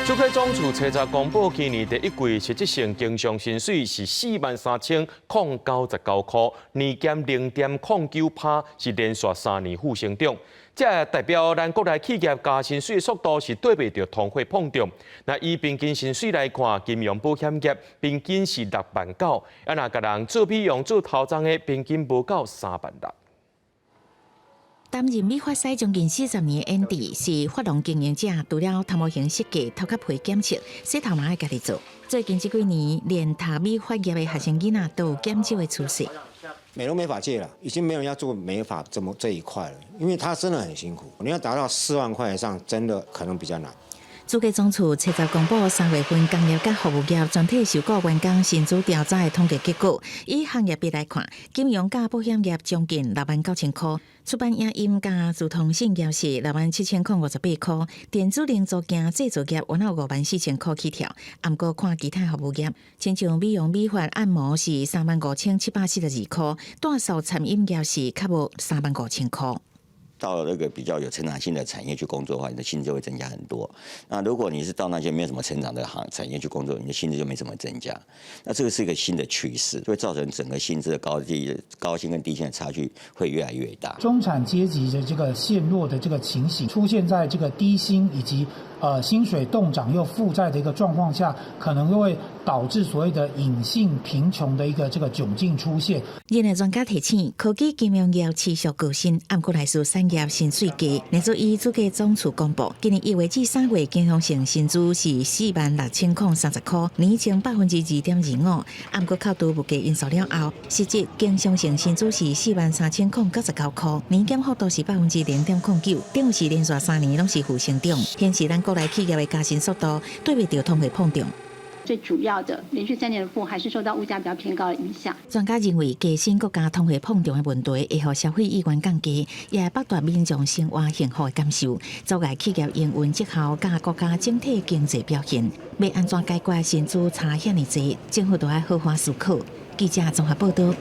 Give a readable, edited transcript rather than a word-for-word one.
主計總處初十公布，今年第一季實質性經常薪水是43,099塊，年減0.09%，是連續3年負成長。這代表咱國內企業加薪水的速度是綴袂著通貨膨脹。若以平均薪水來看，金融保險業平均是6萬9，啊若共人做美容做頭鬃的平均無夠3萬6。擔任美髮師將近40年的 Andy 是髮廊經營者，除了頭毛型設計、頭殼皮檢測、洗頭嘛愛家己做。最近這幾年，連讀美髮業的學生囡仔都有減少的趨勢。美容美髮界了，已經沒有人要做美髮這麼這一塊了，因為他真的很辛苦。你要達到4萬塊以上，真的可能比較難。主計總處初十公布3月份工業佮服務業全體受僱員工薪資調查的統計結果，以行業別來看，金融佮保險業將近6萬9千塊，出版影音佮資通訊業是6萬7058塊，電子零組件製造業有5萬4千塊起跳。毋過看其他服務業，親像美容美髮按摩是35,742塊，大數餐飲業是較無3萬5千塊。到那個比較有成長性的產業去工作的話，你的薪資就會增加很多。那如果你是到那些沒有什麼成長的行產業去工作，你的薪資就沒怎麼增加。那這個是一個新的趨勢，會造成整個薪資的高低、高薪跟低薪的差距會越來越大。中產階級的這個陷落的這個情形出現在這個低薪以及薪水凍漲又負債的一個狀況下，可能會導致所謂的隱性貧窮的一個這個窘境出現。業內專家提醒，科技金融業持續高薪，毋過來說產業薪水低。例如以主計總處公布，今年1月至3月經常性薪資是46,030塊，年增2.25%。毋過扣除物價因素了後，實質經常性薪資是43,099塊，年減幅度是0.09%，等於是連續3年攏是負成長，顯示咱國內企業的加薪速度綴袂著通貨膨脹。最主要的連續3年的負，還是受到物價比較偏高的影響。專家認為，加薪閣加通貨膨脹的問題，會予消費意願降低，也會剝奪民眾生活幸福的感受，阻礙企業營運績效佮國家整體經濟表現。欲按怎解決薪資差遐爾濟，政府都愛好好思考。記者綜合報道。